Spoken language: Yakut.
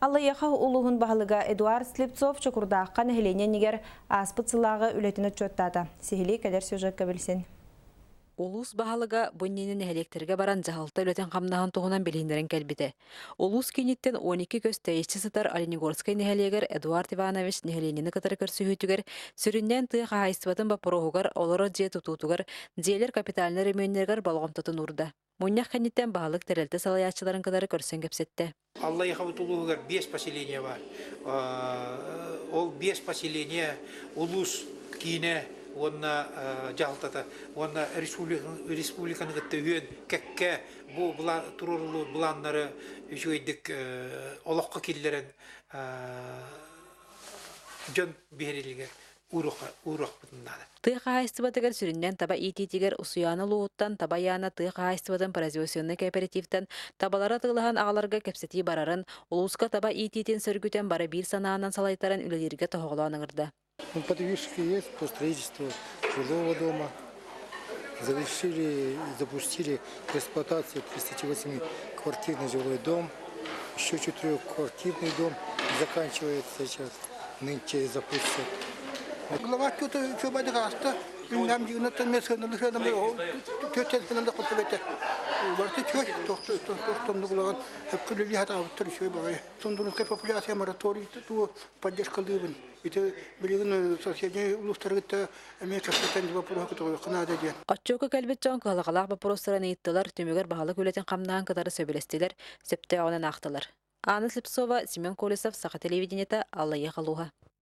Аллайыаха улууһун баһылыга Эдуард Слепцов Чокурдаахха нэһилиэнньэ иннигэр ааспыт сыллааҕы үлэтин отчуоттаата. Сиһилии кэлэр сюжекка билсин. Улуус баһылыга бу иннинэ нэһилиэктэргэ баран дьаһалта үлэтин-хамнаһын туһунан билиһиннэрэн кэлбитэ. Улуус кииниттэн 12 көс тэйиччи сытар Оленегорскай нэһилиэгэр Эдуард Иванович нэһилиэнньэни кытары көрсүһүүтүгэр сүрүннээн тыа хаһаайыстыбатын боппуруоһугар, олорор дьиэ тутуутугар, дьиэлэр капитальнай өрөмүөннэригэр болҕомтотун уурда. Мунньах кэнниттэн баһылык тэрилтэ салайааччыларын кытары көрсөн кэпсэттэ. Аллайыхабыт улууһугар биэс поселение баар. Ол биэс поселение улуус киинэ уонна дьаһалтата уонна республиканы кытта үһүөн кэккэ бу туруоруллубут былааннары үчүгэйдик олоххо киллэрэн дьон биһирилигэр ууруохпутун наада. Тыа хаһаайыстыбатыгар сүрүннээн таба иитиитигэр Усуйаана улууһуттан таба айаана тыа хаһаайыстыбатын производственнай кооперативтан табалары атыылаһан аҕаларга кэпсэтии барарын, улууска таба иитиитин сөргүтэн бары биир санаанан салайтаран үлэлииргэ тоһоҕолоон ыҥырда. Ну, подвижки есть по строительству жилого дома. Завершили и запустили в эксплуатацию 38-квартирный жилой дом. Еще четырехквартирный дом заканчивается сейчас, нынче запустят. Глава чөбадыгаста үннам жигнаттан мен сыаналы сыаналы төттен сыаналы кутубете барты чөй тохтомнугулаган хөпкүлүли хатаабыттар үчүгэй баҕайы Сундуруска популяция мораторий туу поддержкалыыбын ити билигин соседний улуустаргытта эмиэ кэпсэтэн вопроһу көтөҕүөххэ наада диэн. Отчуокка кэлбит дьон кыһалҕалаах боппуруостарын ыйыттылар, түмүгэр баһылык үлэтин хамнаһын кытары сөбүлэстилэр, сөптөөҕүнэн аахтылар. Анна Слепцова, Семен Колесов, Саха телевидениета, Аллайыаха улууһа.